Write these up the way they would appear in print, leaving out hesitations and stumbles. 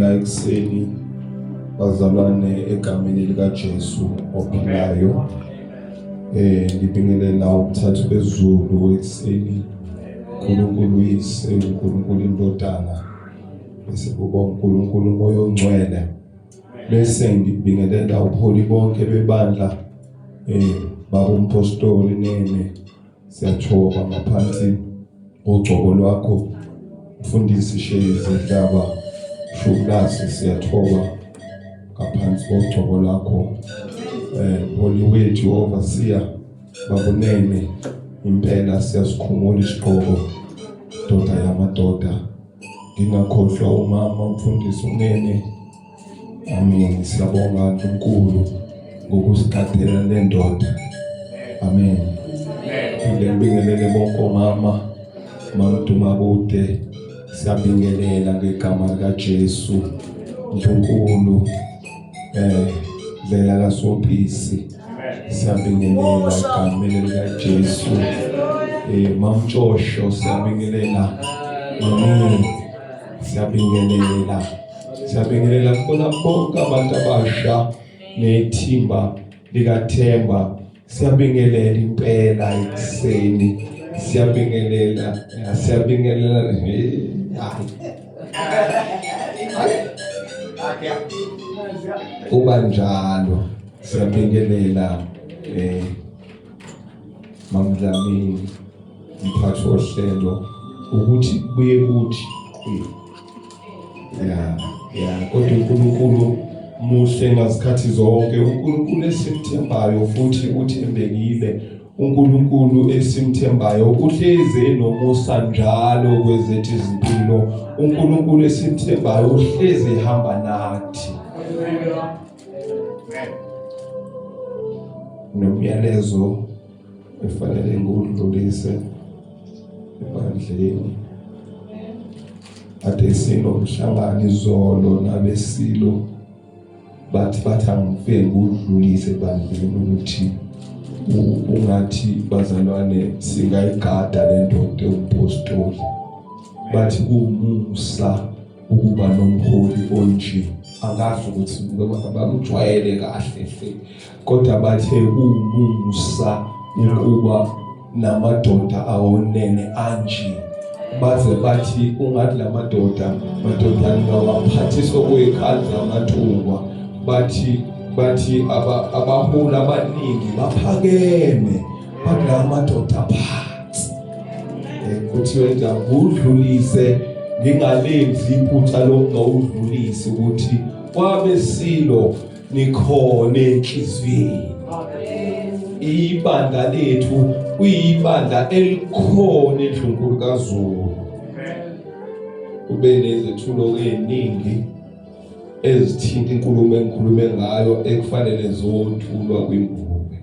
Ngiyabingelela ekuseni bazalwane egameni likaJesu ophilayo. Ngibingelela ubuthathu bezulu ekuseni. uNkulunkulu uyise, uNkulunkulu indodana, bese kuba uNkulunkulu uMoya oNgcwele. Bese ngibingelela ubuholi bonke bebandla baba umpostoli nene siyathoba ngaphansi kogcobo lwakho mfundisi Shezi Dlaba Shukulasi siyathoba ngaphansi kogcobo lwakho mholi wethu overseer babunene impela siyasikhumula isigqoko doda yamadoda ngingakhohlwa umama umfundisi unene. Amen. Siyabonga Nkulunkulu ngokusigadela le ndoda. Amen. Phinde ngibingelele bonke omama, mamdumakude, siyabingelela ngegama likaJesu. Nkulunkulu ndlela kaSompisi. Siyabingelela egameni likaJesu. Mamtshosho siyabingelela. Amen. Siyabingelela. Siyabingelela kubona bonke abantu abasha nethimba likaThemba. Siyabingelela impela ekuseni. Siyabingelela, siyabingelela. Kuba njalo. Siyabingelela Mamdlamini mphathi wohlelo ukuthi kubuye kuthi ya kodwa uNkulunkulu muhle ngazikhathi zonke. uNkulunkulu esimthembayo futhi uthembekile. uNkulunkulu esimthembayo uhlezi enomusa njalo kwezethu izimpilo. uNkulunkulu esimthembayo uhlezi ehamba nathi. Nomyalezo efanele ngiwudlulise ebandleni. Ade sinomhlangano izolo nabesilo bathi angifike ngiwudlulise ebandleni ukuthi ungathi bazalwane singayigada le ndoda ewumpostoli. Bathi kuwumusa ukuba nomholi onje. Angazi ukuthi bamjwayele kahle hle, kodwa bathe kuwumusa ukuba namadoda awonene anje. Baze bathi ungathi lamadoda madodana ngawaphathiswa kuyikhathi zamathungwa. Bathi abaholi abaningi baphakeme, bathi la madoda phansi. Kuthiwe nje ngudlulise ngingalenzi iphutha lokungawudlulisi ukuthi kwabesilo nikhona enhliziyweni. Ibandla lethu kuyibandla elikhona endlunkulu kaZulu. Kube nezethulo eziningi ezithinta inkulumo engikhulume ngayo ekufanele zothulwa kwimbube.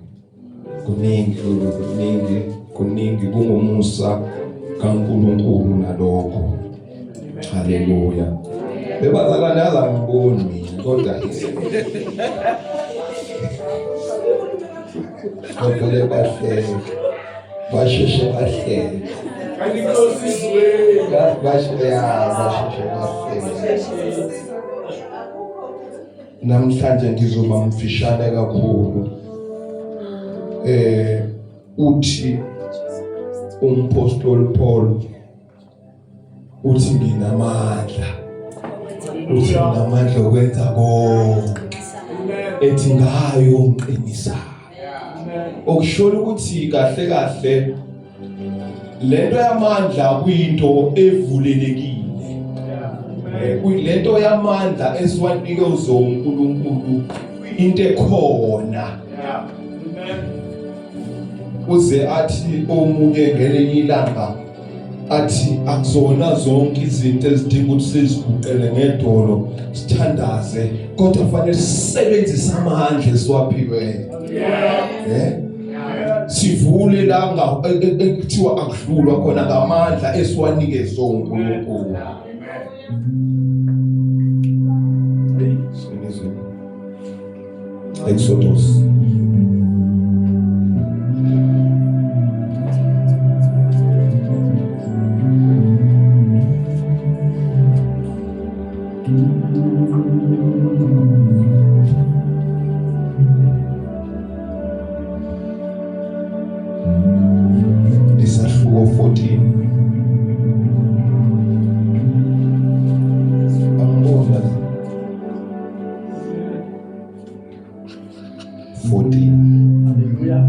Kuningi kuningi kuningi kungumusa kaNkulunkulu nalokho. Haleluya. Bebazalwane azangiboni mina kodwa bavele bahleke, basheshe bahleke. Basheshe bahleke. Namhlanje ngizoba mfishane kakhulu. Uthi umpostoli Paul uthi nginamandla, uthi nginamandla okwenza konke, ethi ngayo ngiqinisa. Okusho ukuthi kahle kahle lento yamandla kuyinto evulelekile. Lento yamandla esiwanike uNkulunkulu into ekhona. Uze athi omunye ngelinye ilanga athi akuzona zonke izinto ezidinga ukuthi siziguqele ngedolo sithandaze, kodwa kufanele sisebenzise amandla esiwaphiweyo. Sivule la ekuthiwa akudlulwa khona ngamandla esiwanikezwe uNkulunkulu. Exodus. 14. Hallelujah.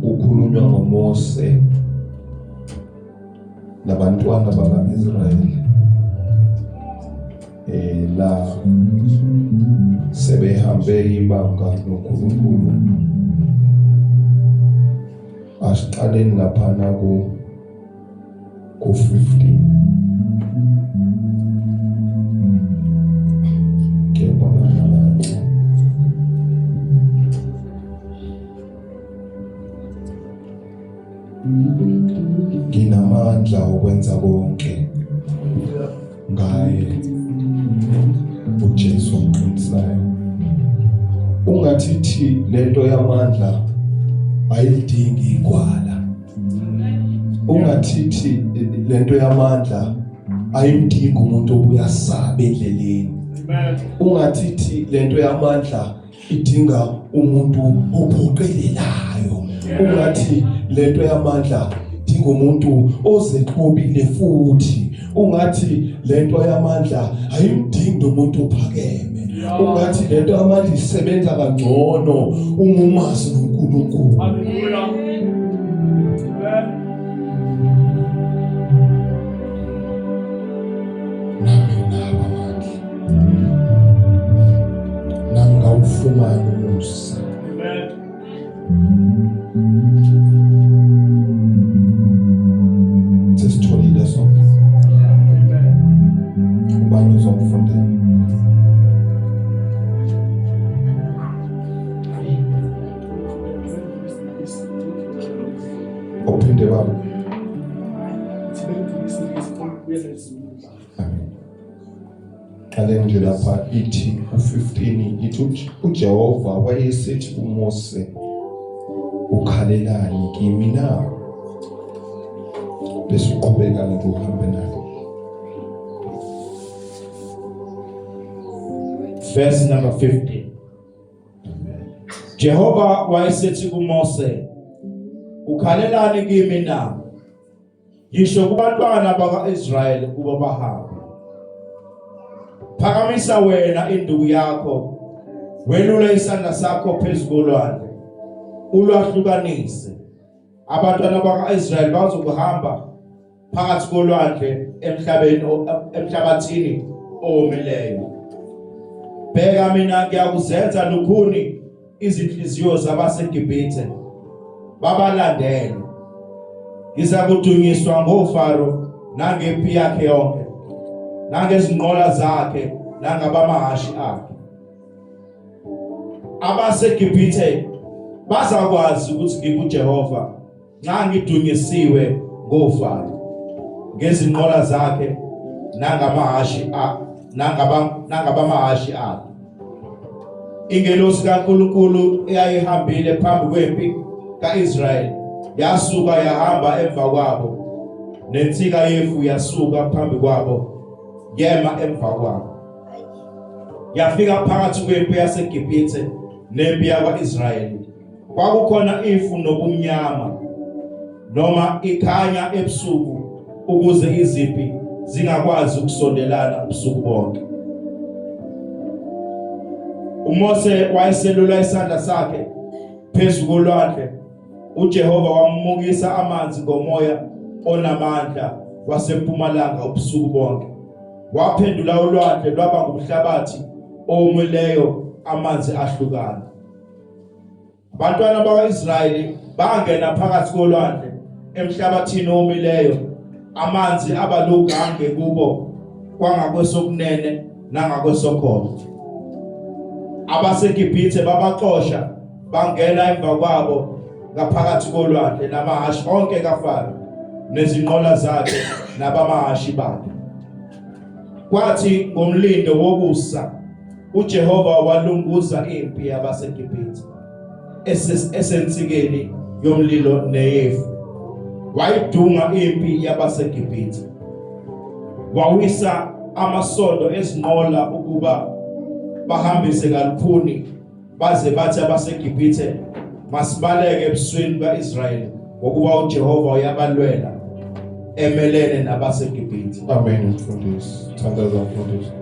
Ukhulunywa ngoMose nabantwana bakaIsrayeli la sebehambe ibanga noNkulunkulu. Asiqaleni laphana ku 15. Kuyabonakala. Nginamandla okwenza konke ngaye uJesu ongiqinisayo. Ungathi thi lento yamandla ayidingi igwala. Ungathi thi lento yamandla ayimdingi umuntu obuya sabe endleleni. Ungathi thi lento yamandla idinga umuntu ophoqelelayo. Ungathi lento yamandla idinga umuntu ozexubile futhi. Ungathi lento yamandla ayimdingi umuntu ophakeme. Ungathi lento yamandla isebenza kangcono uma umazi uNkulunkulu. Hallelujah. Amen. Nami nginabo amandla. Nami ngawufumana umusa. Amen. Sesitholile sonke. Amen. Ubani uzongifundela? Uphinde baba. Amen. Qaleni nje lapha ithi u15 ithi uJehova wayesithi kuMose, ukhalelani kimi na? Bese uqhubeka nje uhambe nayo. Verse number 15. Jehova wayesethi kuMose, ukhalelani kimi na? Yisho kubantwana bakwa-Israyeli ukuba bahambe. Phakamisa wena induku yakho, welule isandla sakho phezu kolwandle, ulwahlukanise. Abantwana bakwa-Israyeli bazokuhamba phakathi kolwandle emhlabeni emhlabathini owomileyo. Bheka mina ngiyakuzenza lukhuni izinhliziyo zabaseGibhithe, babalandele. Ngizakudunyiswa ngoFaro nangempi yakhe yonke, nangezinqola zakhe nangabamahhashi akhe. AbaseGibhithe bazakwazi ukuthi nginguJehova nxa ngidunyisiwe ngoFaro ngezinqola zakhe nangamahhashi nangabamahhashi akhe. Ingelosi kaNkulunkulu eyayihambile phambi kwempi kaIsrayeli yasuka yahamba emva kwabo, nensika yefu yasuka phambi kwabo yema emva kwabo. Yafika phakathi kwempi yaseGibhithe nempi yakwa-Israyeli. Kwakukhona ifu nobumnyama noma ikhanya ebusuku ukuze izimpi zingakwazi ukusondelana ubusuku bonke. uMose wayeselula isandla sakhe phezu kolwandle, uJehova wammukisa amanzi ngomoya onamandla wasempumalanga ubusuku bonke. Waphendula ulwandle lwaba ngumhlabathi owomileyo, amanzi ahlukana. Abantwana bakwa-Israyeli bangena phakathi kolwandle emhlabathini owomileyo, amanzi abalugange kubo kwangakwesokunene nangakwesokhohlo. AbaseGibhithe babaxosha bangena emva kwabo ngaphakathi kolwandle namahhashi onke kaFaro nezinqola zakhe nabamahhashi bakhe. Kwathi ngomlindo wokusa uJehova walunguza impi yabaseGibhithe esensikeni yomlilo neyefu, wayidunga impi yabaseGibhithe, wawisa amasondo ezinqola ukuba bahambise kalukhuni, baze bathi abaseGibhithe, masibaleke ebusweni buka-Israyeli, ngokuba uJehova uyabalwela emelene nabaseGibhithe. Amen mfundisi. Thandaza mfundisi.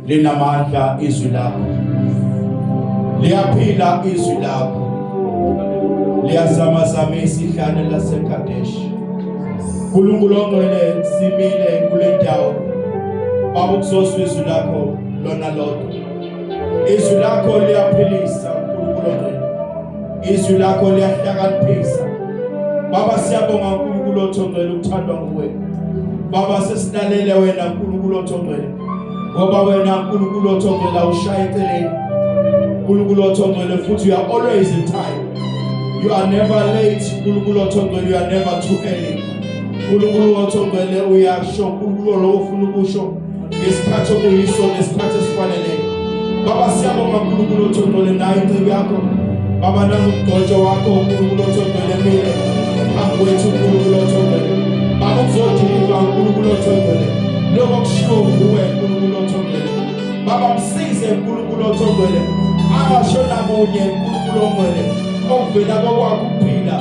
Linamandla izwi lakho. Liyaphila izwi lakho. Liyazamazamisa ihlane laseKadesh. uNkulunkulu ongcwele simile kule ndawo. Baba ukuzozwa izwi lakho lona lodwa. Izwi lakho liyaphilisa uNkulunkulu ongcwele. Izwi lakho liyahlakaniphisa. Baba siyabonga uNkulunkulu othongcwele ukuthandwa nguwe. Baba sesilalele wena uNkulunkulu othongcwele. Ngoba wena uNkulunkulu othongcwele awushaya eceleni. uNkulunkulu othongcwele futhi you are always in time. You are never late uNkulunkulu othongcwele you are never too early. uNkulunkulu othongcwele uyasho uNkulunkulu lo ufuna ukusho ngesikhathi okuyiso nesikhathi esifaneleyo. Baba siyabonga uNkulunkulu othondole nayo inceku yakho. Baba nangumgcotsho wakho uNkulunkulu othondole mile phambi kwethu uNkulunkulu othondole. Baba uzodiliva uNkulunkulu othondole. Lokho kushiwo nguwe uNkulunkulu othondole. Baba msize uNkulunkulu othondole. Angasho namunye uNkulunkulu ongcwele okuvela kokwakho ukuphila.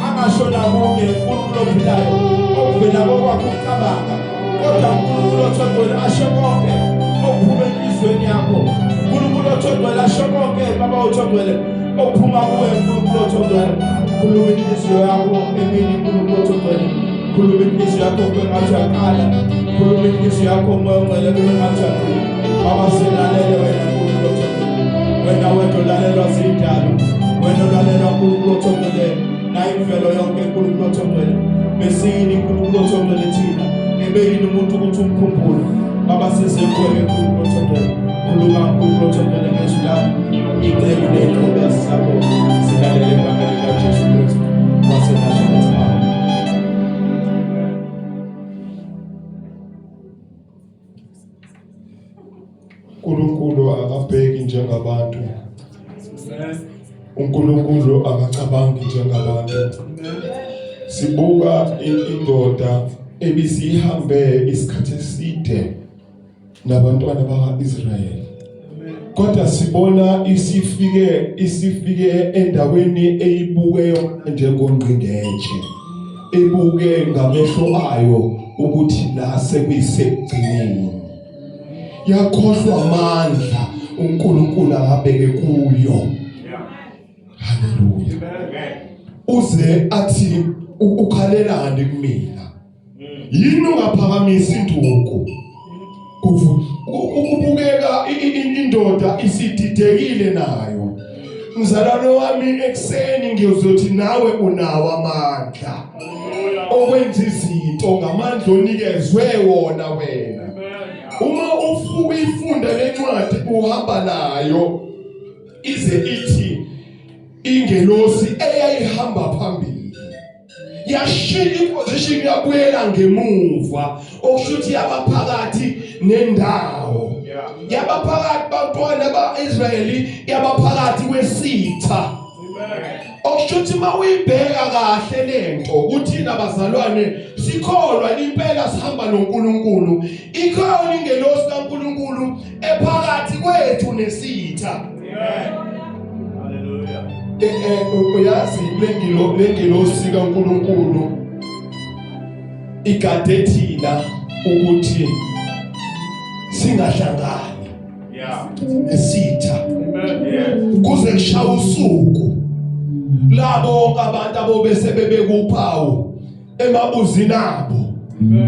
Angasho namunye uNkulunkulu ophilayo okuvela kokwakho ukucabanga. Kodwa uNkulunkulu othondweni asho konke okuphuma enhliziyweni yakho. uNkulunkulu othondweni asho konke baba othondweni okuphuma kuwe uNkulunkulu othondweni. Khuluma inhliziyo yakho emini uNkulunkulu othondweni. Khuluma inhliziyo yakho kube ngathi uyaqala. Khuluma inhliziyo yakho umoya ongcwele kube ngathi uyaqala. Baba silalele wena uNkulunkulu othondweni. Wena wedwa ulalelwa zidalo. Wena ulalelwa uNkulunkulu othondweni. Nayo imvelo yonke uNkulunkulu othondweni. Besiyini uNkulunkulu othondweni thina. Ebeyini umuntu ukuthi umkhumbule. Baba size kuwe uNkulunkulu othondweni. Khuluma uNkulunkulu othondweni ngezwi lakho. Icebo ney'nceku zakho zilalele egameni likaJesu Kristu waseNazaretha. Amen. uNkulunkulu akabheki njengabantu. uNkulunkulu akacabangi njengabantu. Sibuka indoda ebisihambe isikhathi eside nabantwana baka-Israyeli. Kodwa sibona isifike isifike endaweni eyibuke yona njengongqingetshe. Ebuke ngamehlo ayo ukuthi la sekuyisekugcineni. Yakhohlwa amandla uNkulunkulu akabeke kuyo. Haleluya. Uze athi ukhalelani kumina? Yini ungaphakamisa induku? Kubukeka indoda isididekile nayo. Mzalwane wami ekuseni ngiyozothi nawe unawo amandla okwenza izinto ngamandla onikezwe wona wena. Uma uyifunda lencwadi uhamba nayo ize ithi ingelosi eyayihamba phambili yashintsha iposition yabuyela ngemuva okusho ukuthi yabaphakathi nendawo yabaphakathi bantwana ba-Israyeli yabaphakathi kwesitha okusho ukuthi uma uyibheka kahle lento kuthina bazalwane sikholwa impela sihamba noNkulunkulu ikhona ingelosi kaNkulunkulu ephakathi kwethu nesitha Hallelujah. Eh, eh, uyazi lengilo lengelosi kaNkulunkulu igade thina ukuthi singahlangani Yeah. nesitha Amen. Yes. kuze kushaya usuku labo bonke abantu abobese bebeka uphawu emabuzini abo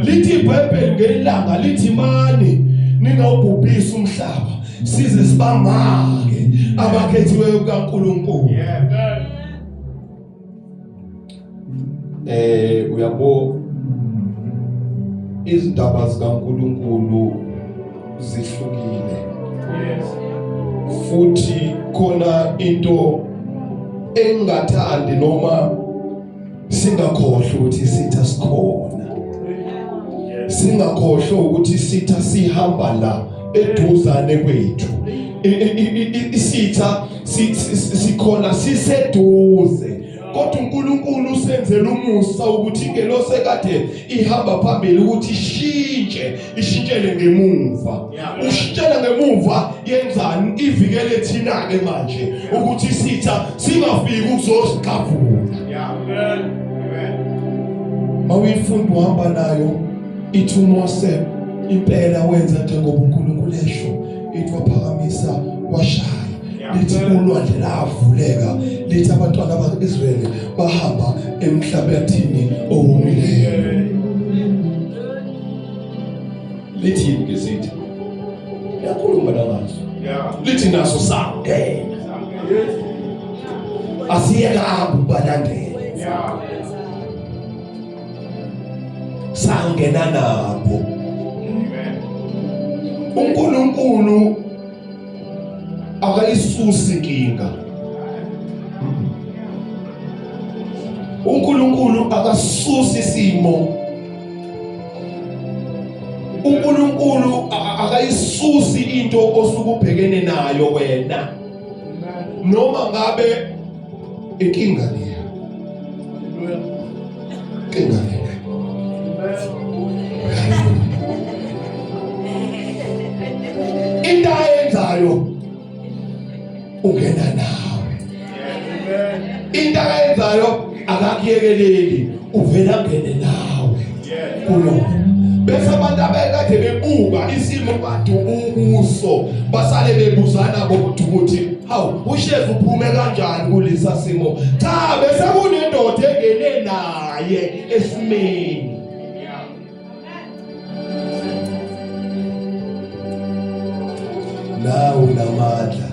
lithi iBhayibheli ngelanga lithi mani ningawubhubhisi umhlaba size sibamake abakhethiweyo kaNkuluNkulu eh uyabo izindaba zikaNkuluNkulu zihlukile yes futhi khona into engingathandi noma singakhohlwa ukuthi isitha sikhona singakhohlwa ukuthi isitha sihamba la eduzane kwethu isitha sikhona siseduze kodwa uNkulunkulu usenzela umusa ukuthi ingelosi ekade ihamba phambili ukuthi ishintshe ishintshele ngemuva ushintshela ngemuva yenzani ivikele thina ke manje ukuthi isitha singafiki ukuzosigqavula mawuyifunda uhamba nayo ithi uMose impela wenza njengoba uNkulunkulu esho Ithi waphakamisa washaya. Lithi ulwandle lavuleka, lithi abantwana bakwaIsrayeli bahamba emhlabathini owomileyo. Lithi ngesithi liyakhuluma langazo. Lithi naso sangena. Asiyekanga ukubalandela. Sangena nabo. uNkulunkulu akayisusi inkinga. uNkulunkulu akasusi isimo. uNkulunkulu akayisusi into osukubhekene nayo wena. Noma ngabe inkinga leya. Inkinga leya. Into ayenzayo ungena nawe. Into ayenzayo akakuyekeleli uvela angene nawe kulona. Bese abantu abekade bebuka isimo badubukuso basale bebuzana bodwa ukuthi hawu uShefu uphume kanjani kulesa simo. Cha bese kunendoda engene naye esimeni. Nawe unamandla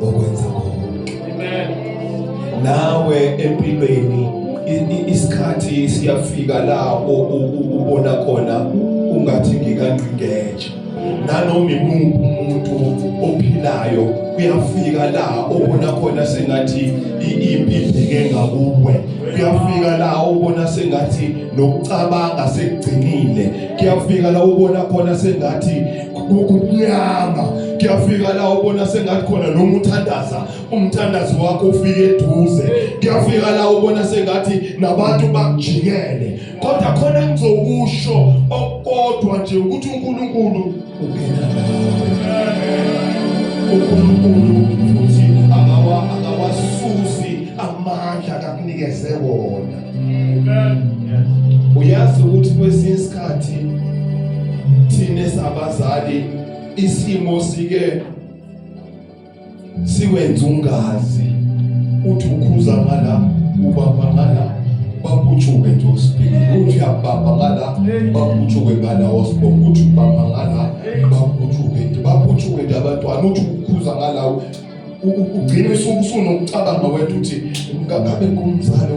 okwenza konke. Amen. Nawe empilweni isikhathi siyafika la ubona khona ungathi ngikangqingeje. Nanoma imuphi umuntu ophilayo kuyafika la obona khona sengathi impi ibheke ngakuwe. Kuyafika la ubona sengathi nokucabanga sekugcinile. Kuyafika la ubona khona sengathi kumnyama. Kuyafika la ubona sengathi khona noma uthandaza umthandazo wakho ufike eduze. Kuyafika la ubona sengathi nabantu bakujikele. Kodwa khona ngizokusho okukodwa nje ukuthi uNkulunkulu ungena nawe. uNkulunkulu futhi akawasusi amandla akakunikeze wona. Uyazi ukuthi kwesinye isikhathi thina sabazali isimo sike siwenza ungazi uthi ukhuza ngala ubamba ngala baputshuke nje usibhekile uthi uyabamba ngala baputshuke ngala osibonga uthi ubamba ngala baputshuke nje baputshuke nje abantwana uthi ukhuza ngala ugcine usunokucabanga wena uthi ngabe ngumzali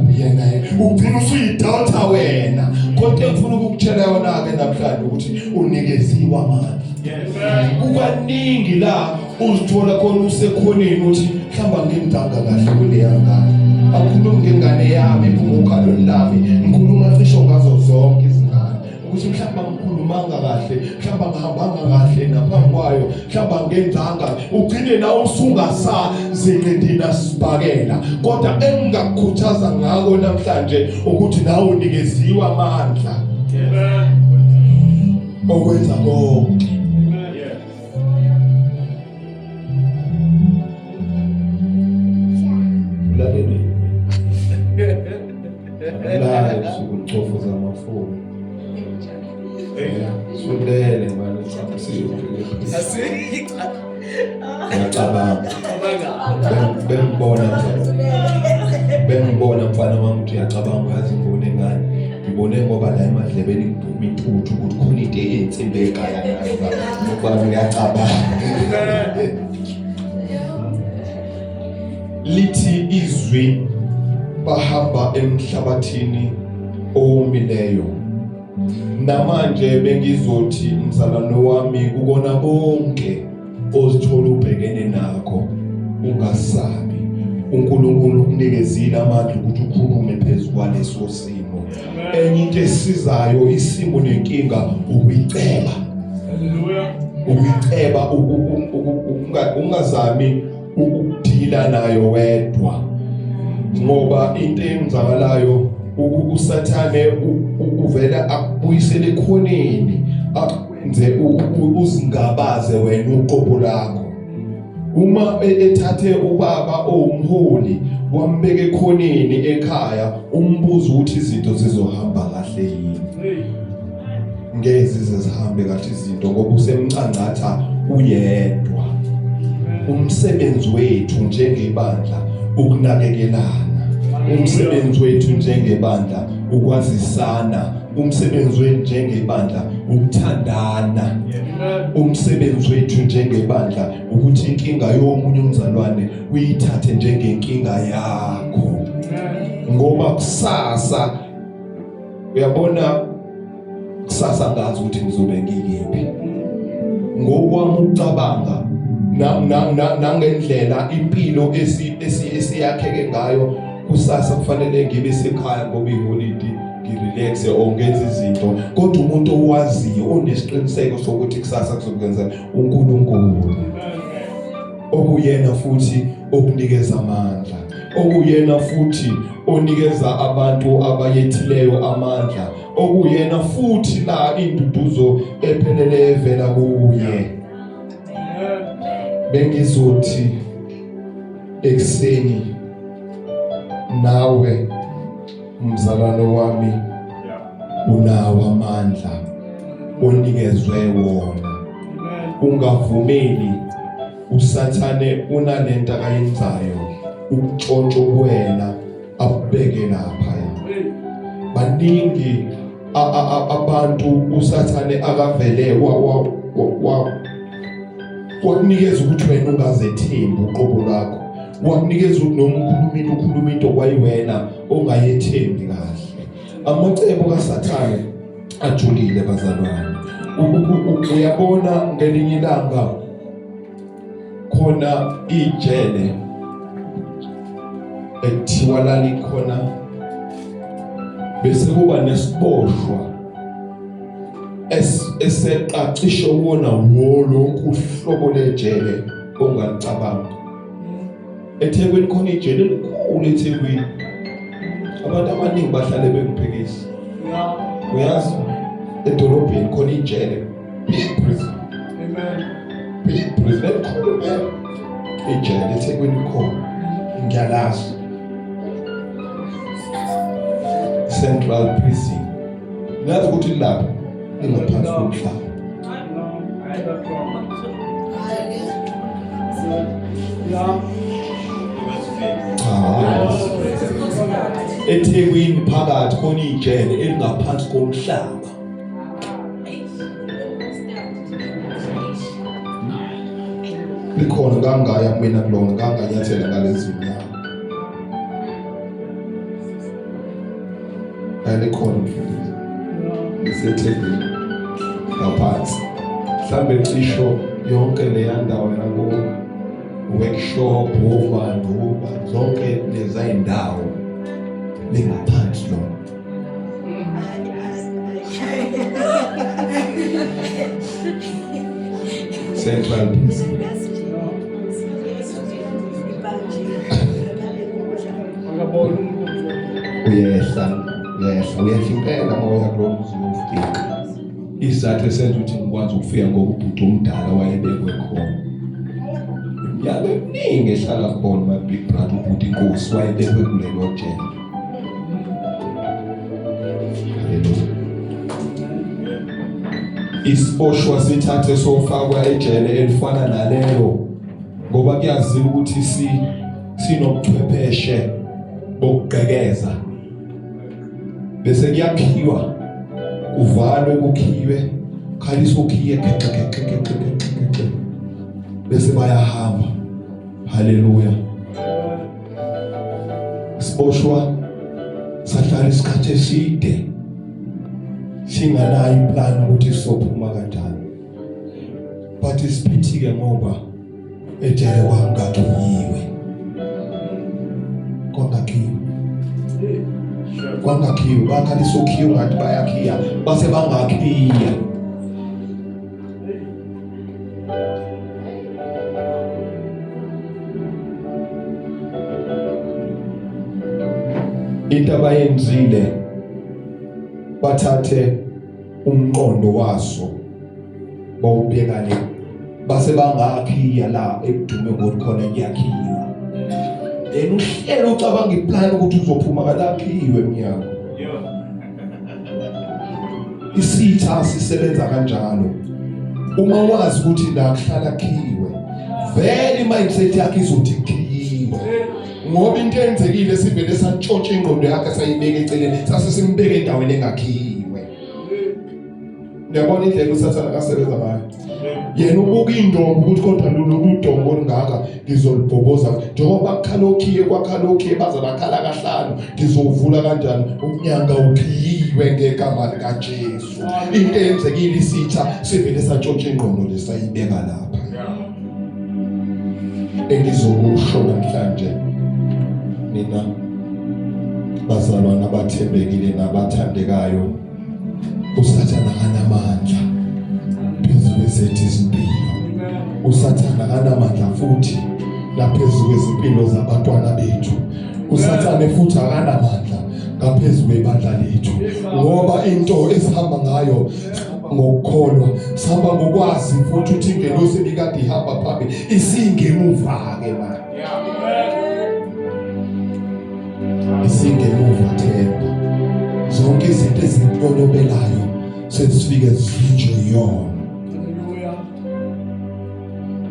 uyena yena ugcina usuyidawutha wena kodwa engifuna ukukutshela yona-ke namhlanje ukuthi unikeziwe amandla. Kukaningi la uzithola khona usekhoneni uthi mhlawumbe angimdanga kahle kuleya ngane. Angikhulumi ngengane yami iphuma okhalweni lami, ngikhuluma cisho ngazo zonke izingane. Ukuthi mhlawumbe angikhulumanga kahle, mhlawumbe angihambanga kahle naphambi kwayo, mhlawumbe angenzanga. Ugcine nawe usungasazinqindina sibhakela. Kodwa engingakukhuthaza ngako namhlanje ukuthi nawe unikeziwe amandla. Okwenza konke. Ulalele. Ulale usuku uchofoza amafoni. Sulele manje Ngiyacabanga. Bengibona mfana. Bengibona mfana wami ukuthi uyacabanga uyazi ngibone ngani. Ngibone ngoba la emadlebeni kuphuma intuthu ukuthi khona into eyinsimbi ekhaya ngayo ngoba ngiyacabanga. Lithi izwi bahamba emhlabathini owomileyo. Namanje bengizothi mzalwane wami kukona konke ozithola ubhekene nakho ungasabi. uNkulunkulu ukunikezile amandla ukuthi ukhulume phezu kwaleso simo. Enye into esizayo isimo nenkinga ukuyiceba. Hallelujah. Ukuyiceba ungazami ukudila nayo wedwa. Ngoba into eyenzakalayo uSathane uvela akubuyisele ekhoneni akwenze uzingabaze wena uqobo lakho. Uma ethathe ubaba owumholi wambeka ekhoneni ekhaya umbuzo ukuthi izinto zizohamba kahle yini. Ngeke zize zihambe kahle izinto ngoba usemcangcatha uyedwa. Umsebenzi wethu njengebandla ukunakekelana. Umsebenzi wethu njengebandla ukwazisana. Umsebenzi wethu njengebandla ukuthandana. Umsebenzi wethu njengebandla ukuthi inkinga yomunye umzalwane uyithathe njengenkinga yakho. Ngoba kusasa uyabona kusasa ngazi ukuthi ngizobe ngikephi ngokwami ukucabanga nangendlela impilo esiyakheke ngayo kusasa kufanele ngibe sekhaya ngoba iholidi ngirelaxe or ngenze izinto kodwa umuntu owaziyo onesiqiniseko sokuthi kusasa kuzokwenzeka uNkulunkulu okuyena futhi okunikeza amandla okuyena futhi onikeza abantu abayethileyo amandla okuyena futhi la induduzo ephelele evela kuye bengizothi ekuseni nawe mzalwane wami unawo amandla onikezwe wona ungavumeli usathane unalento akayenzayo ukutshontsha kuwena akubeke lapha baningi abantu usathane akavele wa wa wa wakunikeza ukuthi wena ungazethembi uqobo lwakho wakunikeza ukuthi noma ukhuluma into ukhuluma into kwayiwena ongayethembi kahle amacebo kaSathane ajulile bazalwane uyabona ngelinye ilanga khona ijele ekuthiwa lalikhona bese kuba nesiboshwa eseqacishe kuwona wolonke uhlobo lejele ongalicabanga eThekwini khona ijele elikhulu eThekwini abantu abaningi bahlale bengiphikisa uyazi edolobheni khona ijele big prison amen big prison elikhulu impela ijele eThekwini khona ngiyalazi Central Prison Niyazi ukuthi lilapha lingaphansi komhlaba. Cha. eThekwini phakathi khona ijele elingaphansi komhlaba. Likhona ngangaya kumina kulona nganganyathela ngalezi nyawo. Alikhona mfundisi. Ngisethekwini ngaphansi. Mhlambe cisho yonke leya ndawo yako workshop obani obani zonke leza indawo lingaphansi lo. Central Prison. Uyehla, uyehla, uyehla impela uma uya kulowo mzi uyofika. Isizathu esenza ukuthi ngikwazi ukufika ngoba ubhuti omdala wayebekwe khona. Iminyaka eminingi ehlala khona my big brother ubhuti inkosi wayebekwe kulelo jele. Haleluya. Isiboshwa sithathe sofakwa ejele elifana nalelo ngoba kuyaziwa ukuthi si sinobuchwepheshe bokugqekeza bese kuyakhiwa kuvalwe kukhiwe khaliswa ukhiye khexe khexe khexe khexe bese bayahamba haleluya siboshwa sahlala isikhathi eside singanayo iplan ukuthi sizophuma kanjani but isiphithike ngoba ejele kwangakhiwe kwangakhiwe kwangakhiwe bakhalisa ukhiwe ngathi bayakhiya base bangakhiya into abayenzile bathathe umqondo waso bawubeka le base bangakhiya la ekudume ngokuthi khona kuyakhiwa then uhlelo ucabanga iplan ukuthi uzophuma kalakhiwe emnyango. Isitha sisebenza kanjalo. Uma wazi ukuthi la kuhlala khiwe, vele mindset yakhe izothi khiwe. Ngoba into eyenzekile sivele santshontsha ingqondo yakhe sayibeka eceleni, sase simbeke endaweni engakhiwe. Ngiyabona indlela uSathane akasebenza ngayo. Yena ubuka indongo ukuthi kodwa lolu dongo olungaka ngizolibhoboza njengoba kukhala okhiye kwakhala okhiye baze bakhala kahlanu ngizowuvula kanjani umnyango ukhiyiwe ngegama likaJesu. Into eyenzekile isitha sivele santshontsha ingqondo lesayibeka lapha. Engizokusho namhlanje nina bazalwana abathembekile nabathandekayo uSathane akanamandla phezu kwezethu izimpilo. uSathane akanamandla futhi naphezu kwezimpilo zabantwana bethu. uSathane futhi akanamandla ngaphezu kwebandla lethu, ngoba into esihamba ngayo ngokukholwa, sihamba ngokwazi futhi ukuthi ingelosi ebikade ihamba phambili isingemuva-ke manje. Isingemuva themba zonke izinto ezinhlolobelayo sezifike zivinjwe yona.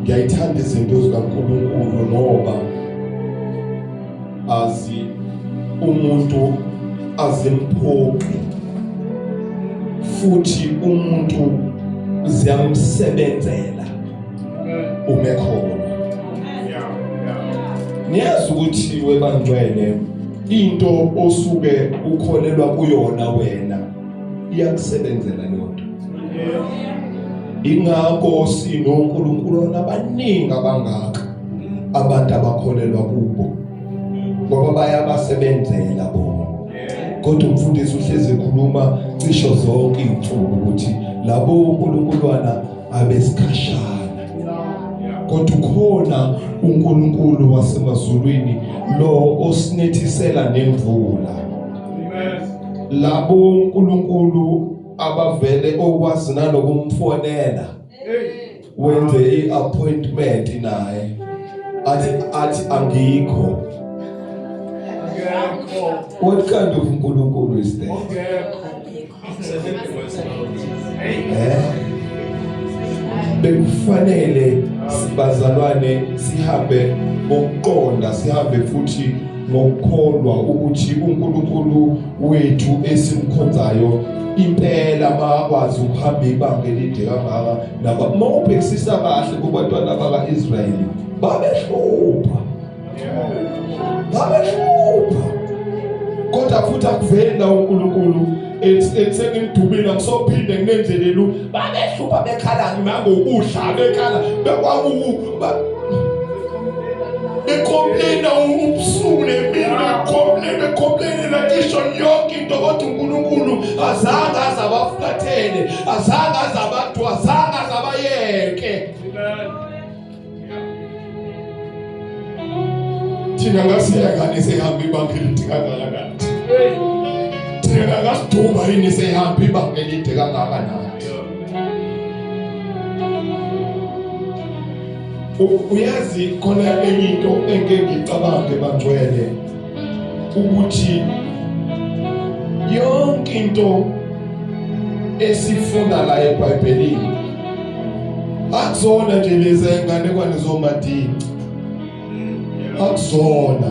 Ngiyayithanda izinto zikaNkulunkulu ngoba azi umuntu azimphoqi futhi umuntu ziyamsebenzela ume khona. Niyazi ukuthi webangcwele into osuke ukholelwa kuyona wena iyakusebenzela leyo nto. Ingakho sinoNkulunkulu abaningi abangaka abantu abakholelwa kubo ngoba bayabasebenzela bona. Kodwa umfundisi uhlezi ekhuluma cisho zonke izinsuku ukuthi labo uNkulunkulwana abesikhashana kodwa ukhona uNkulunkulu wasemazulwini lo osinethisela nemvula. Labo uNkulunkulu abavele okwazi nanokumfonela wenze i-appointment naye athi angikho. What kind of uNkulunkulu is that? Bekufanele bazalwane sihambe ngokuqonda, sihambe futhi ngokukholwa ukuthi uNkulunkulu wethu esimkhonzayo impela makwazi ukuhamba ibanga elide kangaka. Naba uma ubhekisisa kahle kubantwana baka-Israyeli babehlupha, babehlupha, kodwa futhi akuveli la uNkulunkulu ethi sengimdubile angisophinde nginenzelelu. Babehlupha bekhala nangokudla, bekhala bekwaku becomplaina ubusuku nemini, becomplain becomplainela cisho yonke into, kodwa uNkulunkulu azange aze abafulathele, azange aze abadu, azange aze abayeke. Thina ngasiyakani sehamba ibanga elide kangaka nathi? Thina ngasiduba yini sehamba ibanga elide kangaka nathi? Uyazi khona enye into engeke ngicabange bangcwele ukuthi yonke into esifunda la eBhayibhelini akuzona nje lezi inganekwane zomadinci, akuzona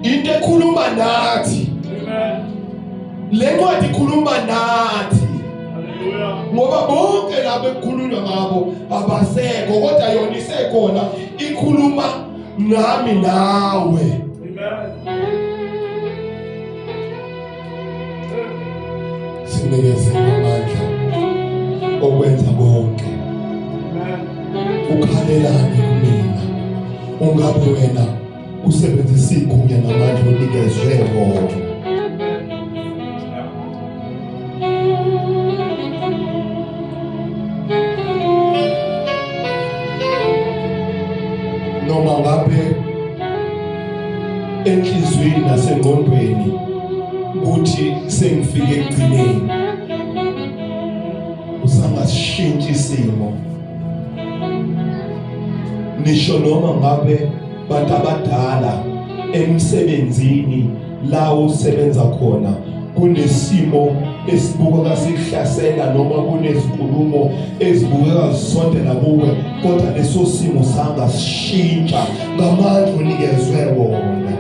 into ekhuluma nathi. Le ncwadi ikhuluma nathi ngoba bonke labo ekukhulunywa ngabo abasekho, kodwa yona isekhona, ikhuluma nami nawe. Sinikeze amandla okwenza konke. Ukhalelani kumina ungabe wena usebenzisa igunya namandla onikezwe wona? Noma ngabe enhliziyweni nasengqondweni kuthi sengifike ekugcineni, usangashintsha isimo. Nisho noma ngabe bantu abadala emsebenzini la usebenza khona kunesimo esibukeka sikuhlasela noma kunezinkulumo ezibukeka zisondela kuwe, kodwa leso simo sangashintsha ngamandla onikezwe wona.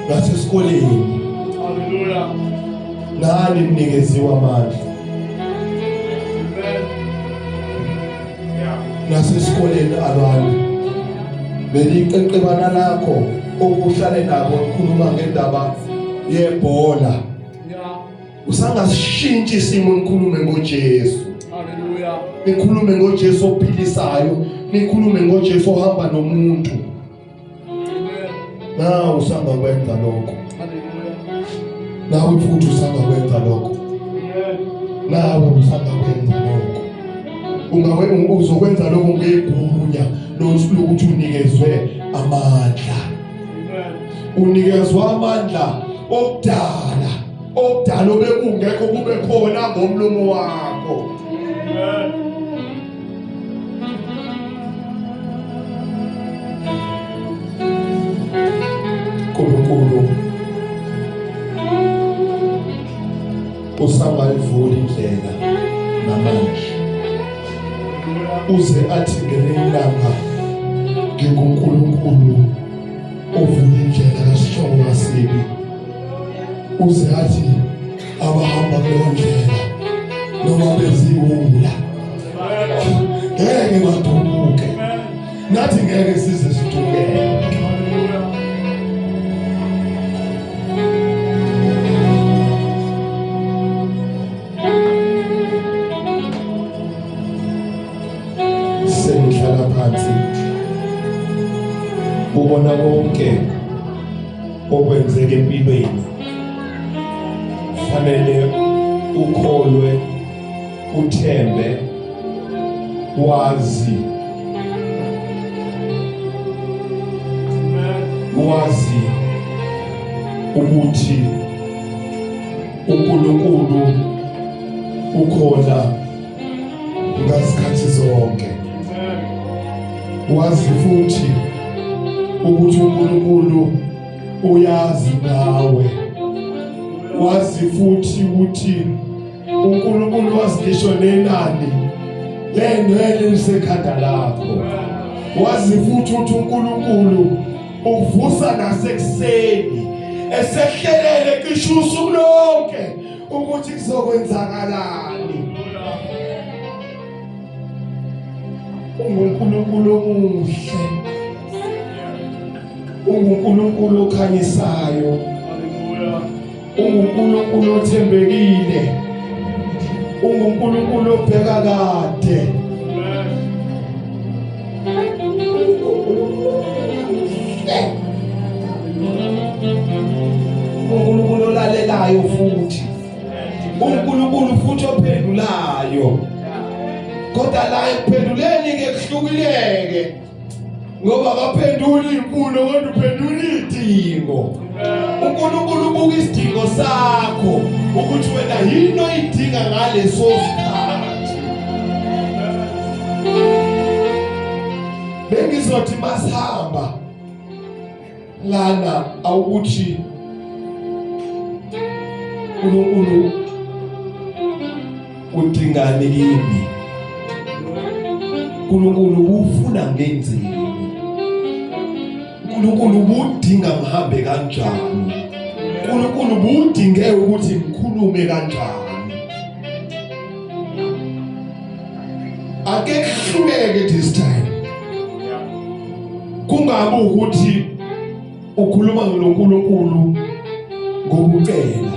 Nasesikoleni, Hallelujah. nani nikeziwe amandla. Amen. Yeah. Nasesikoleni abantu beliqeqebana lakho okuhlale nabo nikhuluma ngendaba yebhola, Yeah. usangasishintsha isimo nikhulume ngoJesu. Hallelujah. Nikhulume ngoJesu ophilisayo, nikhulume ngoJesu ohamba nomuntu. Amen. Nawe usangakwenza lokho. Hallelujah. Nawe futhi usangakwenza lokho. Amen. Nawe usangakwenza lokho. Ungawe uzokwenza lokho ngegunya lokuthi unikezwe amandla. Amen. Unikezwa amandla okudala, okudala obekungekho kube khona ngomlomo wakho. Amen. uNkulunkulu usangayivula indlela namanje, uze athi ngelinye ilanga nginguNkulunkulu ovula indlela kaSihlobo kaSibi, uze athi abahamba kuleyo ndlela noma beziwula ngeke badubuke, nathi ngeke size sidukeke. Hallelujah. Sengihlala phansi ubona konke okwenzeka empilweni, fanele ukholwe, uthembe, wazi Amen. wazi ukuthi uNkulunkulu ukhona ngazikhathi zonke. Amen. Wazi futhi ukuthi uNkulunkulu uyazi ngawe. Wazi futhi ukuthi uNkulunkulu wazi ngisho nenani lenwele lisekhanda lakho. Wazi futhi ukuthi uNkulunkulu uvusa nasekuseni esehlelele cishe usuku lonke ukuthi kuzokwenzakalani. UnguNkulunkulu omuhle, unguNkulunkulu okhanyisayo, Hallelujah. unguNkulunkulu othembekile, unguNkulunkulu obheka kade. Amen. uNkulunkulu olalelayo futhi uNkulunkulu futhi ophendulayo, kodwa la ekuphenduleni ke kuhlukileke, ngoba akaphenduli imfuno kodwa uphendula idingo. uNkulunkulu ubuka isidingo sakho ukuthi wena yini oyidinga ngaleso sikhathi. Bengizothi masihamba lana awukuthi uNkulunkulu udingani kimi, uNkulunkulu ufuna ngenzeni, uNkulunkulu ubudinga ngihambe kanjani, uNkulunkulu ubudinge ukuthi ngikhulume kanjani. Ake kuhluleke this time, kungabe ukuthi ukhuluma noNkulunkulu ngokucela,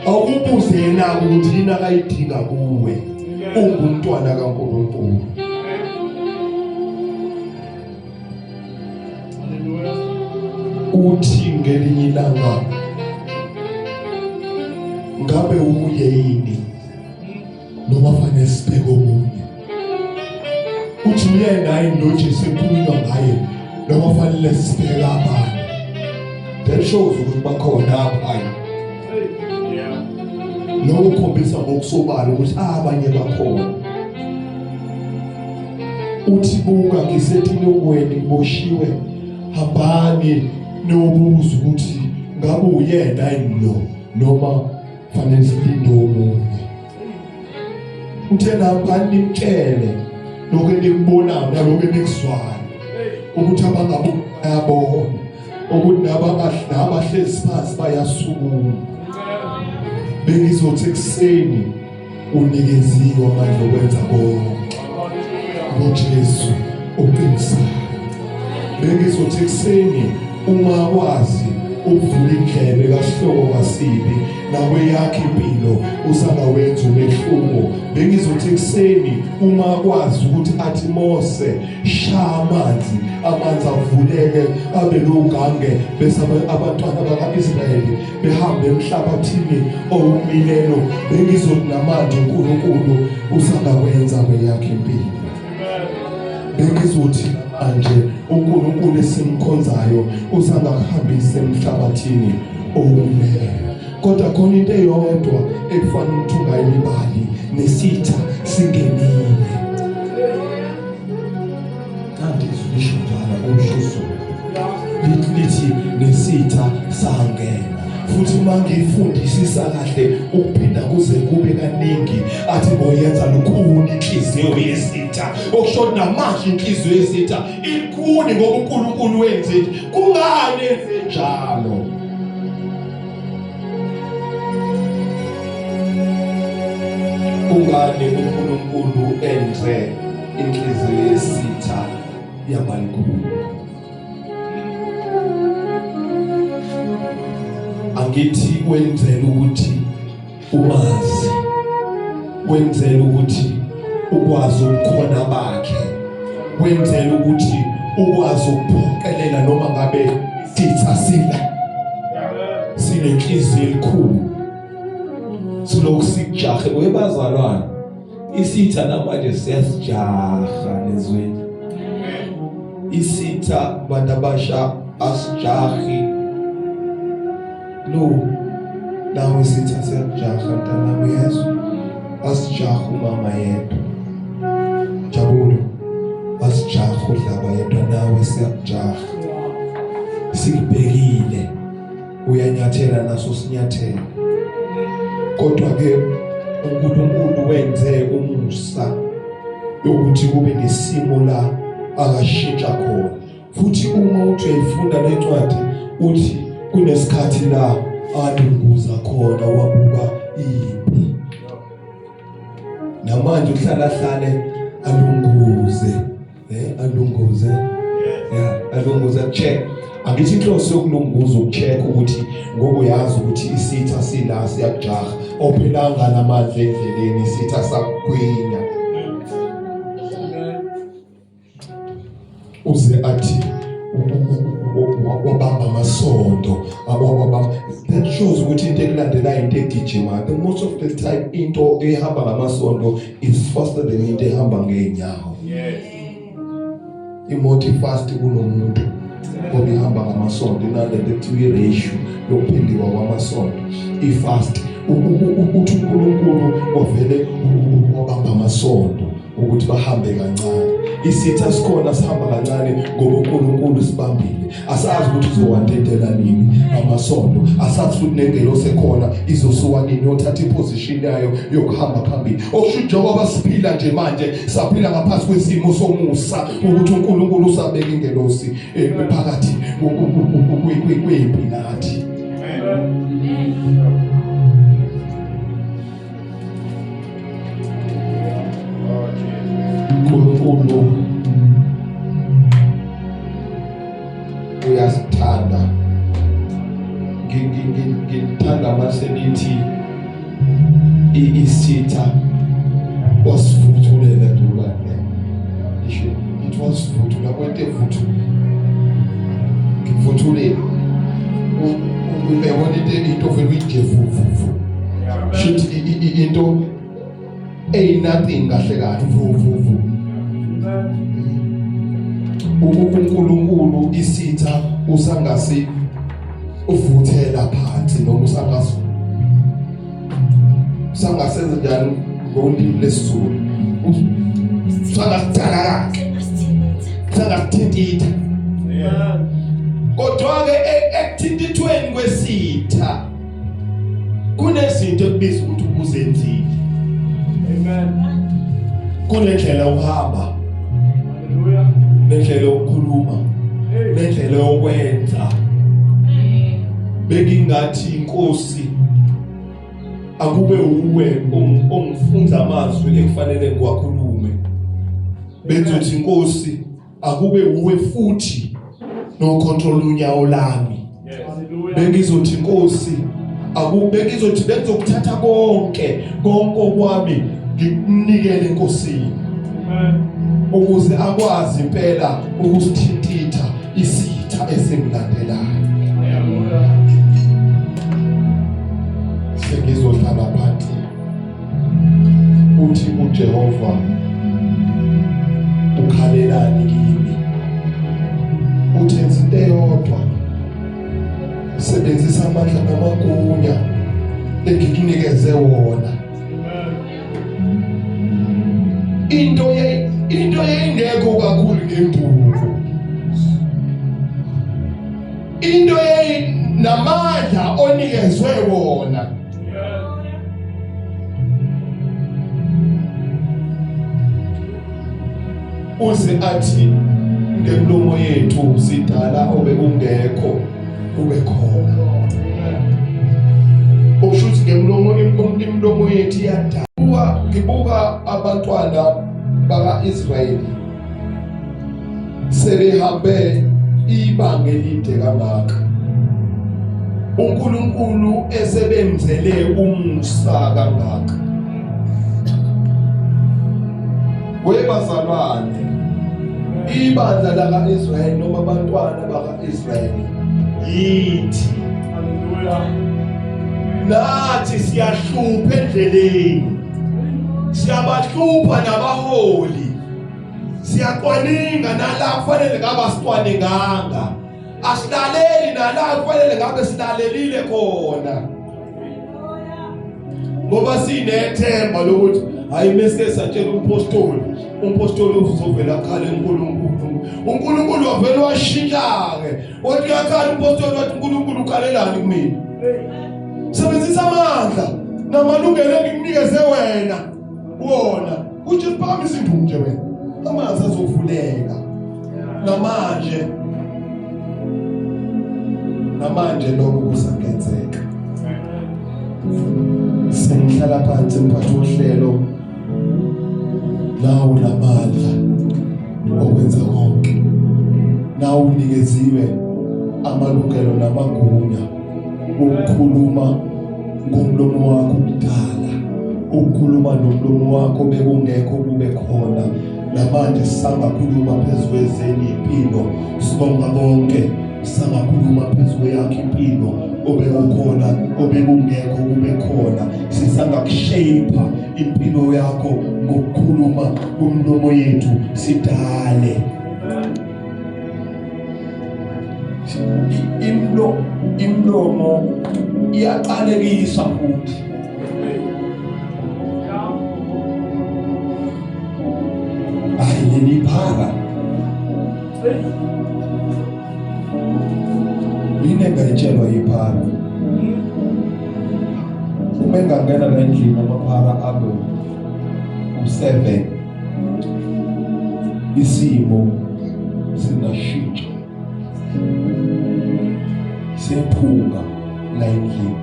awubuze yena ukuthi yini akayidinga kuwe ungumntwana kaNkulunkulu. Hallelujah. Uthi ngelinye ilanga ngabe uye yini noma fanele sibheke omunye, uthi uyena yini lo Jesu ekhulunywa ngaye noma fanele sibheke abanye. That shows ukuthi bakhona abanye. Yeah. Lokho kukhombisa ngokusobala ukuthi abanye bakhona. Uthi buka ngisetilongweni ngiboshiwe, hambani niyobuza ukuthi Ngabe uyena yini lo noma fanele silinde omunye? Uthe nambani nimtshele lokho enikubonayo nalokho enikuzwayo ukuthi abangabu bayabona ukuthi nabahlezi phansi bayasukuma. Bengizothi ekuseni unikeziwe amandla okwenza konke ngoJesu oqinisayo. Bengizothi ekuseni uma wazi ukuvula indlebe kaSihloko kaSibi nakweyakhe impilo usangawenza umehluko. Bengizothi ekuseni uma kwazi ukuthi athi Mose shaya amanzi, amanzi avuleke abe lugange, bese abantwana baka-Israyeli behambe emhlabathini owumilelo. Bengizothi namanje uNkulunkulu usangakwenza kweyakhe impilo. Bengizothi manje uNkulunkulu esimkhonzayo usangakuhambisa emhlabathini owumileyo. Kodwa khona into eyodwa ekufanele ukuthi ungayilibali, nesitha singenile. Kanti izwi lisho njalo umshuzo lithi nesitha sangena. Futhi uma ngiyifundisisa kahle ukuphinda kuze kube kaningi athi ngoyenza lukhuni inhliziyo yesitha, okusho namanje inhliziyo yesitha ilukhuni ngoba uNkulunkulu wenze kungani enze njalo. Kungani uNkulunkulu enze inhliziyo yesitha yabalukhuni? Angithi wenzela ukuthi umazi, wenzela ukuthi ukwazi ubukhona bakhe, wenzela ukuthi ukwazi ukuphoqelela noma ngabe sitha sila sinenhliziyo elikhulu, silokhu sikujahe. Webazalwane, isitha namanje siyasijaha nezweni. Isitha bantu abasha asijahi lo nawe, isitha siyakujaha mntanami, uyezwa? Asijahi umama yedwa, jabulo, asijahi udlaba yedwa, nawe siyakujaha, sikubhekile, uyanyathela naso sinyathela. Kodwa ke uNkulunkulu wenze umusa yokuthi kube nesimo la akashintsha khona. Futhi uma uthi uyayifunda lencwadi, uthi kunesikhathi la alunguza khona wabuka impi. Namanje uhlala hlale alunguze, alunguze, yeah, alunguze check. Angithi inhloso yokulunguza ukucheck ukuthi ngoba uyazi ukuthi isitha sila siyakujaha, ophelanga namandla endleleni isitha sakugwinya. Uze athi wabamba amasondo, wabamba. That shows ukuthi into ekulandelayo into egijimayo. The most of the time into ehamba ngamasondo is faster than into ehamba ngeenyawo. Yes. Imoto ifast kunomuntu ngoba ihamba ngamasondo, inalento ekuthiwa i-ratio yokuphenduka kwamasondo ifast. Uthi uNkulunkulu wavele wabamba amasondo ukuthi bahambe kancane. Isitha sikhona sihamba kancane ngoba uNkulunkulu sibambile. Asazi ukuthi uzowandedela nini amasondo, asazi futhi nengelosi ekhona izosuka nini yothatha iposition yayo yokuhamba phambili. Okusho njengoba siphila nje manje, saphila ngaphansi kwesimo somusa ukuthi uNkulunkulu usabeka ingelosi phakathi kwempi nathi. uNkulunkulu uyasithanda. Ngithanda mase nithi isitha wasivuthulela ntulane, ngisho ngithi wasivuthula kwento evuthu, ngivuthulele uyabona into vele uyinje vuvuvu, shuthi into eyi-nothing kahle kahle, vuvuvu. uNkulunkulu isitha usangasi uvuthela phansi noma usangasi usangasenza njani ngolimi lesiZulu, usangasidala kakhe, usangasithintitha. Kodwa ke ekuthintithweni Ekuthintithweni kwesitha kunezinto ekubiza ukuthi ubuzenzile. Amen. Kunendlela yokuhamba. Hallelujah. Nendlela yokukhuluma. Nendlela yokwenza. Bengingathi inkosi akube uwe ongifunza amazwi ekufanele ngiwakhulume. Benzothi inkosi akube uwe futhi no control unyawo lami bengizothi inkosi akube ngizothi bengizokuthatha konke konke okwami ngikunikele enkosini ukuze akwazi impela ukusithintitha isitha esingilandelayo sengizohlala phansi uthi uJehova ukhalelani kimi uthi enza into eyodwa sebenzisa amandla namagunya engikunikeze wona into ye into yayingekho kakhulu ngenduku into yayinamandla onikezwe wona Uze athi ngemlomo yethu sidala obekungekho kube khona. Okusho ukuthi ngemlomo imlomo yethu iyadala. Ngibuka abantwana baka-Israyeli sebehambe ibanga elide kangaka uNkulunkulu esebenzele umusa kangaka webazalwane ibandla laka-Israyeli noma abantwana baka-Israyeli yithi haleluya nathi siyahlupha endleleni siyabahlupha nabaholi siyacwaninga nala kufanele ngabe asicwaninganga asilaleli nala kufanele ngabe silalelile khona ngoba sinethemba lokuthi hayi mese satshela umpostoli umpostoli uzovela akhala uNkulunkulu uNkulunkulu wavela washintsha-ke wathi uyakhala umpostoli wathi uNkulunkulu ukhalelani kumina sebenzisa amandla namalungelo engikunikeze wena wona uthi phakamisa induku nje wena amanzi azovuleka namanje namanje lokho kusangenzeka sengihlala phansi mphathi wohlelo nawo namandla okwenza konke nawo unikeziwe amalungelo namagunya ukukhuluma ngomlomo wakho kudala ukukhuluma nomlomo wakho bekungekho kube khona namanje sangakhuluma phezu kwezenye impilo sibonga konke sangakhuluma phezu kweyakho impilo obekukhona obekungekho kube khona sisangakushape impilo yakho ngokukhuluma kumlomo yethu sidale imlo imlomo iyaqalekisa futhi hayi leli phara yini engayitshelwa yiphara uma engangena la endlini amaphara abe u-seven isimo singashintsha sephunga la endlini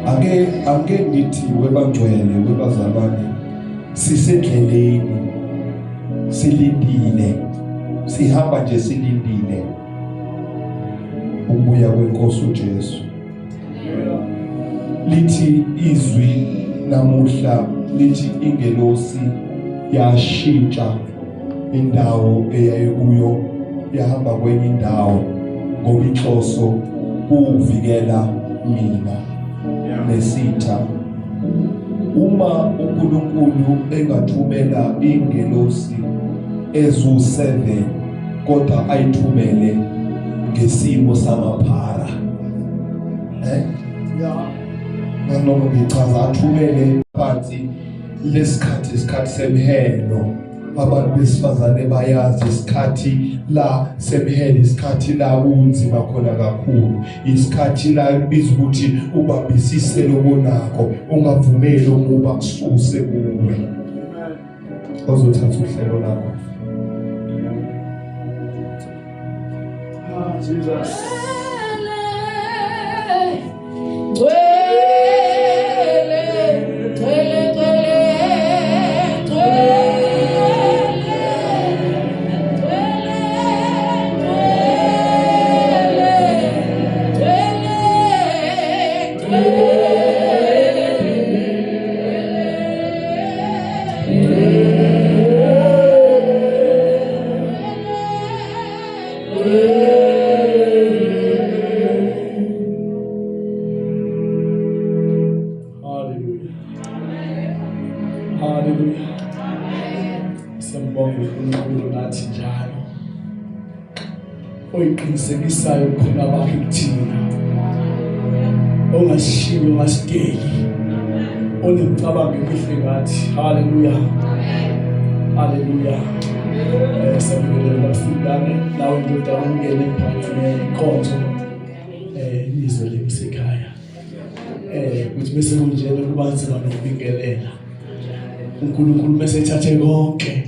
ake ake ngithi webangcwele webazalwane sisendleleni silindile sihamba nje silindile ukubuya kwenkosi uJesu lithi izwi namuhla lithi ingelosi yashintsha indawo eyayikuyo yahamba kwenye indawo ngoba inhloso kuwuvikela mina nesitha uma uNkulunkulu engathumela ingelosi ezu-7 kodwa ayithumele ngesimo samaphara eh yeah nganoma ngichaza athumele phansi lesikhathi isikhathi semhelo Abantu besifazane bayazi isikhathi la semhele, isikhathi la kunzima khona kakhulu, isikhathi la ekubiza ukuthi ubambisise lokunakho, ungavumeli ukuba kususe kuwe. Ozothatha uhlelo lakho. Ah, Jesus. Hallelujah. Hallelujah. Siyambonga uNkulunkulu nathi njalo. Oyiqinisekisayo ubukhona bakhe kuthina. Ongashiyi ongasideli. Onemicabango emihle ngathi. Hallelujah. Hallelujah. Siyabingelela bafundane nawe ndodana ungene phakathi nenkonzo. Izwe lemisekhaya. Ukuthi bese kunjena kuba nzima nokubingelela. uNkulunkulu bese ethathe konke.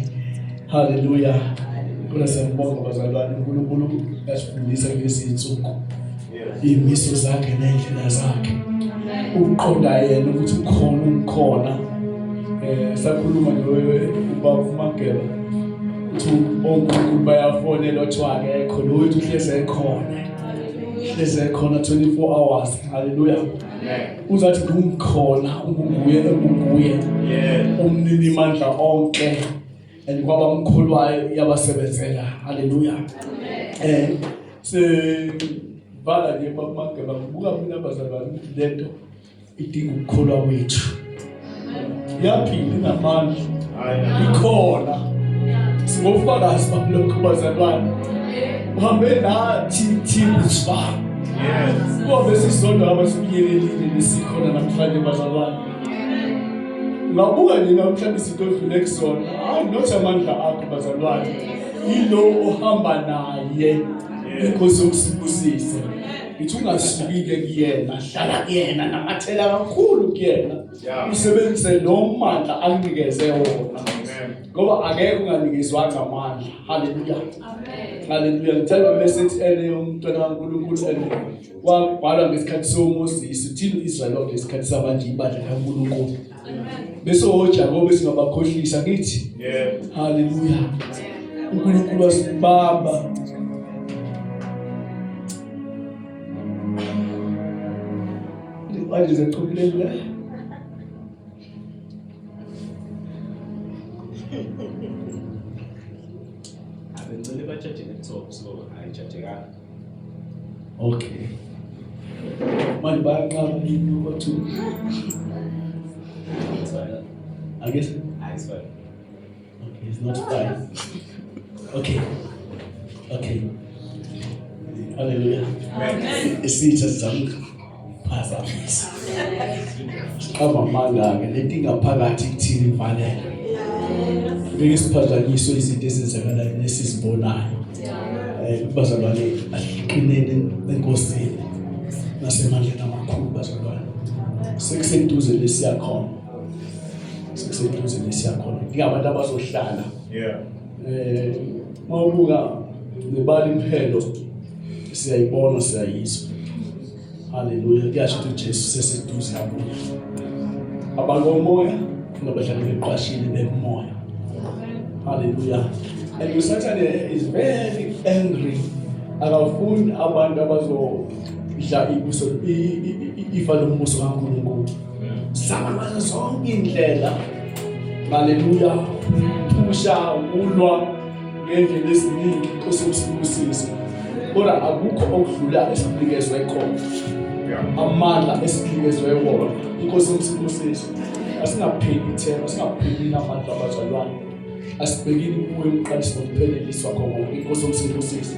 Hallelujah. Kodwa siyambonga bazalwane, uNkulunkulu uyasifundisa kulezi zinsuku. Imiso zakhe nendlela zakhe. Ukuqonda yena ukuthi ukhona ungikhona. Sakhuluma nowe ubaba uMageba. Uthi oNkulunkulu bayafonela othiwa akekho, lo wethu uhlezi ekhona. Hlezi ekhona 24 hours. Hallelujah. Uzathi ngikhona, unguye enguye. Umnini mandla onke. And kwabamkholwayo iyabasebenzela. Hallelujah. Se vala nje baba ngibuka mina bazalwane ukuthi lento idinga ukukholwa kwethu. Iyaphila inamandla. Ikhona. Singofakazi balokho bazalwane. Uhambe nathi thina sibaba. Yes. Kuhambe sisodwa abasibiyelelile nesikhona namhlanje bazalwane. Ngabuka nje namhlanje izinto odlule kuzona. Hayi not amandla akho bazalwane. Yilo ohamba naye. Inkosi yokusibusisa. Ngithi ungasuki-ke kuyena, hlala kuyena, namathela kakhulu kuyena. Usebenzise lo mandla akunikeze wona. Ngoba akekho unganikezwanga amandla. Haleluya. Haleluya. Ngithanda message ene umntwana kaNkulunkulu ene wabhalwa ngesikhathi soMoses, uthini uIsrael ngesikhathi samanje ibandla kaNkulunkulu. Bese oJakobe singabakhohlisa ngithi. Haleluya. uNkulunkulu wasibamba. Manje zechumleni la. Abengicela batshaje laptop so ayitshajekanga. Okay. Manje bayanqaba yini ukuthi It's fine. I guess It's fine. Okay, it's not fine. Okay. Okay. Hallelujah. Isitha sizama ukuphazamisa. Siqamba amanga-ke lento ingaphakathi kuthini imfanelo. Ngeke siphazanyiswe izinto ezenzakalayo nesizibonayo. Bazalwane asiqineni enkosini nasemandleni amakhulu bazalwane. Sekuseduze lesiyakhona. Sekuseduze lesiyakhona. Ndingabantu abazohlala. Mawubuka nebala imphelo siyayibona siyayizwa. Haleluya. Kuyasho ukuthi uJesu seseduze abuya. Abakomoya nabahlale beqwashile bekumoya. Haleluya. And uSathane is very angry. Akafuni abantu abazodla ibuso ifa lombuso kaNkulunkulu. Zama ngazo zonke indlela. Haleluya. Phusha ulwa ngendlela eziningi Nkosi usibusise. Kodwa akukho okudlula esinikezwe khona. Amandla esinikezwe wona. Inkosi usibusise. Asingapheli ithemba, singapheli namandla abazalwane. Asibhekini kuwe umqalisi nomphelelisi wakho konke. Inkosi usibusise.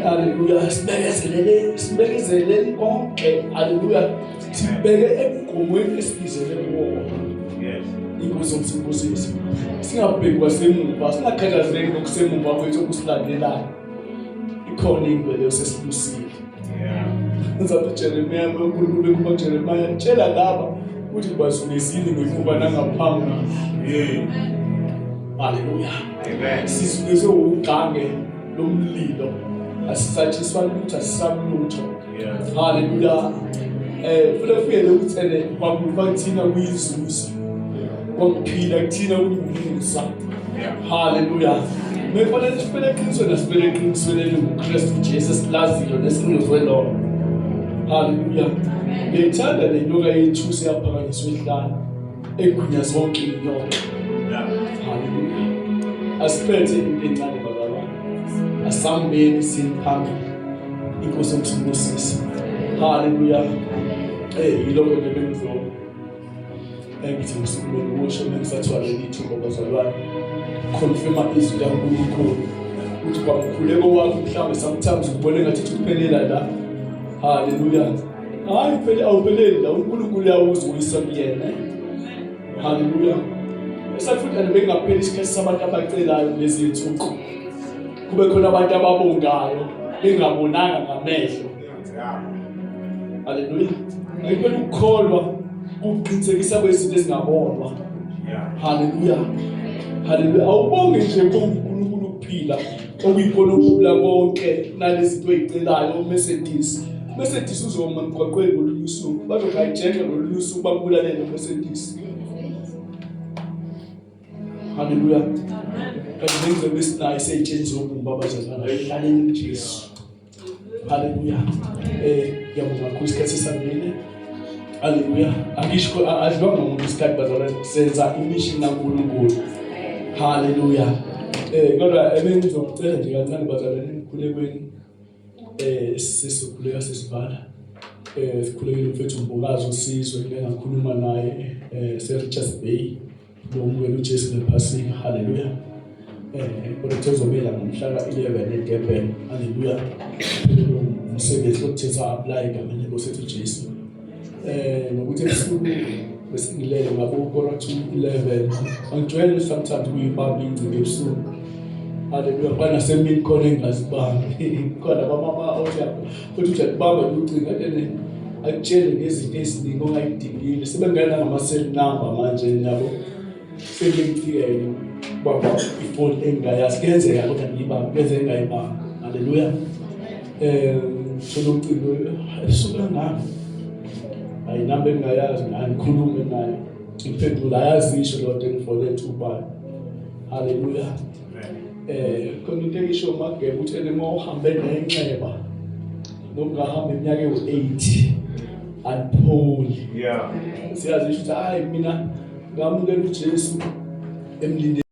Haleluya. Sibekezelele, sibekezelele konke. Haleluya. Sibheke emgomweni esibizele kuwona. Yes. Inkosi yomsibusisi. Singabheki kwasemuva, singakhathazeki ngokusemuva kwethu okusilandelayo. Ikhona into leyo sesilusile. Yeah. Ngizathi uJeremiya uNkulunkulu ekhuluma kuJeremiya, tshela laba ukuthi ngibazungezile ngemuva nangaphambili. Yeah. Haleluya. Amen. Sizungezwe ugange lomlilo. Asisatshiswa lutho, asisabi lutho. Yeah. Haleluya. Eh, futhi kufike ukuthi ene kwakufa kuthina kuyizuza. Kwakuphila kuthina kuyumusa. Yeah. Haleluya. Bekufanele siphele eqinisweni asiphele eqinisweni elinguKristu Jesu esilaziyo nesiluzwe lona. Haleluya. Ngiyithanda le nyoka yethusi yaphakanyiswa ehlane egwinya zonke inyoka. Yeah. Haleluya. Asiphethe into encane bazalwane. Asambeni siphambili. Inkosi yomsindisi. Haleluya. Eh yilokho nje bengizo engithi ngisukume ngikusho mengisathiwa leli thuba bazalwane. Confirma izwi likaNkulunkulu. Uthi kwamkhuleko wakho mhlawumbe sometimes ubone ngathi kuphelela la. Haleluya. Hayi phela awupheleli la uNkulunkulu uyawuzwa uyisa kuyena. Haleluya. Esafuthi bengapheli isikhathi sabantu abacelayo kulezi nsuku. Kube khona abantu ababongayo bengabonanga ngamehlo. Haleluya. Ayikho ukukholwa kuqinisekisa kwezinto ezingabonwa. Haleluya. Haleluya. Awubonge nje kuNkulunkulu ukuphila okuyikona okudlula konke nalezi zinto oyicelayo uMercedes. Mercedes uzoma emgwaqweni ngolunye usuku. Bazohayijeka ngolunye usuku bakubulalele uMercedes. Haleluya. Kanti nengcebo esinayo iseyitsheni zobumba abazalwane ayihlaleni kuJesu. Haleluya. Eh ngiyabonga kakhulu isikhathi sesambile. Haleluya. Angisho adliwanga umuntu isikhathi bazalwane senza imission kaNkulunkulu. Haleluya. Eh kodwa ebengizocela nje kancane bazalwane emkhulekweni eh sesikhuleka sesivala. Eh sikhulekile umfethu Mbokazi usizwe ngike ngakhuluma naye eh se Richards Bay. Lomukela uJesu ngephasika. Haleluya. Eh kodwa kuzomela ngomhla ka-11 eDurban. Haleluya. Umsebenzi okuthetha apply egameni lenkosi ethu uJesu. Eh nokuthi ebusuku besingilele ngabo 10:45. Angijwayele sometimes kuyibamba ingcingo ebusuku. Haleluya. Kwanasemini khona engingazibambi. Khona abamama othi futhi uthi akubamba ucingo ene akutshele ngezinto eziningi ongayidingile sebengena ngama-cell number manje yabo sengimcikele bamba ifoni engingayazi kuyenzeka kodwa ngiyibambe kuyenzeka ngingayibambi haleluya um thola ucingo esuku kangaka hayi namba engingayazi angikhulume nayo ngiphendula ayazisho loo nto engifonethe ubani haleluya Eh khona into ekisho magebe ukuthi ene uma uhambe nenxeba nokungahamba iminyaka ewu-80 alipholi. Yeah. Siyazi ukuthi hayi mina ngamukela uJesu emlindeni.